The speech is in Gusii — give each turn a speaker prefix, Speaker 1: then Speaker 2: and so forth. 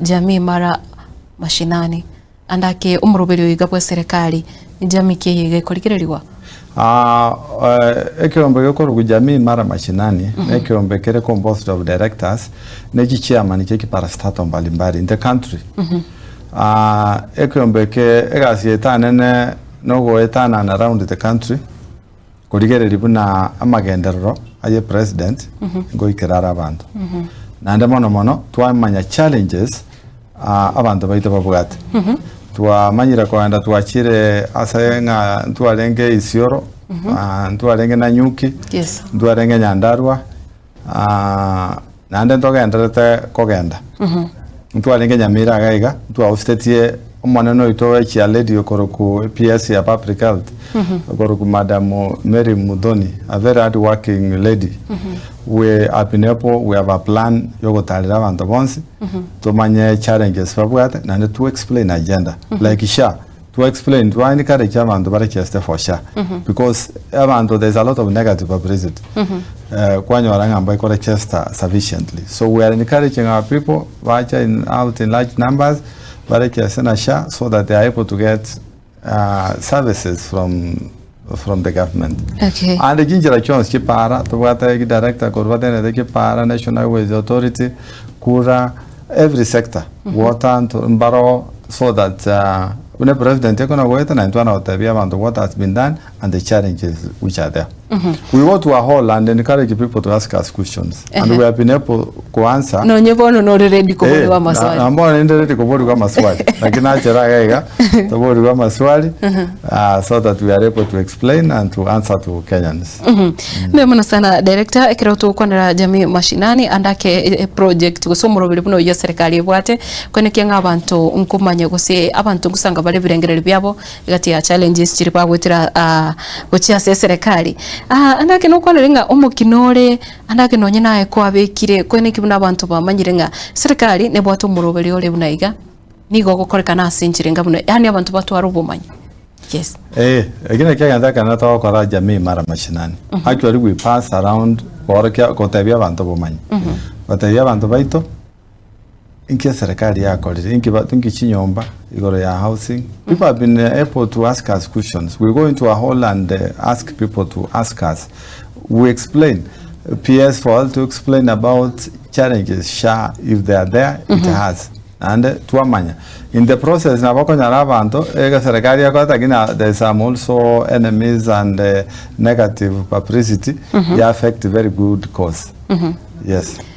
Speaker 1: Jamii Imara Mashinani. Ande ake omoroberio oiga bw'eserekari, Jamii ki eye iga ekorigererigwa?
Speaker 2: Ekeombe gekorokwa Jamii Imara Mashinani nekeombe kere composed of directors ne chichairman chie chiparastato mbalimbali in the country. Ekeombe eke egasi etanene nogoetanana round the country korigereria buna amagenderero aye president ngoikera are abanto. Naende mono mono twamanya challenges abanto baito babwate. Twamanyire kogenda twachire ase ng'a ntwarenge Isiolo, ntwarenge Nanyuki, ntwarenge Nyandarua, naende ntogendererete kogenda. Ntwarenge Nyamira iga iga, ntwaostetie omonene oito oe chairlady okorokwa PS ya Public Health, okorokwa Madam Mary Muthoni, a very hard working lady. We have been able, we have a plan yogotarera abanto bonsi, tomanye challenges babwate, naende to explain agenda. Like SHA, to explain, to encourage abanto bare cheste for SHA. Because abanto there is a lot of negative publicity. Kwanyora ng'a mbaikore chester sufficiently. So we are encouraging our people, bacha in, out in large numbers, bare cheste na SHA, so that they are able to get services from the government. Ande chinchera chionsi chipara, tobwate director korwa batenenete chipara, National Highways Authority, kura, every sector, water nto mbaro so that buna president ekona goeta naintwe twana gotebia abanto what has been done and the challenges which are there. We go to a hall and encourage people to ask us questions and we have been able to answer.
Speaker 1: Nonye bono nore ready koborigwa amaswali.
Speaker 2: Na bono ninde ready koborigwa amaswali. Lakini nachera iga iga toborigwe amaswali so that we are able to explain and to answer to Kenyans.
Speaker 1: Mbuya mono sana director, ekero togokwanera Jamii Mashinani ande ake project gose omoroberi buna oyio eserekari ebwate koenekia ng'a abanto nkomanya gose abanto ngosanga bare ebirengererio biabo Egati ya challenges chiria bagoetera gochia ase eserekari, ande ake nokwanere ng'a omokina ore, ande ake nonye naye kwabekire kwene ki buna abanto bamanyire ng'a eserekari nebwate omoroberi ore buna iga, nigo ogokorekana ase enchera enga buna yaani abanto batware obomanyi, yes.
Speaker 2: Eh, eki nakio egento ekenene togokora jamii mara mashinani. Actually we pass around koorokia gotebia abanto obomanyi. Gotebia abanto baito. Inki eserekari yakorire? Inki ba inki chinyomba igoro ya housing? People have been able to ask us questions. We go into a hall and ask people to ask us. We explain. PS for all to explain about challenges SHA if they are there, it has. Naende twamanya. In the process nabo okonyora abanto ege serikali ekoreta lakini there is some also enemies and negative publicity ya affect very good cause. Yes.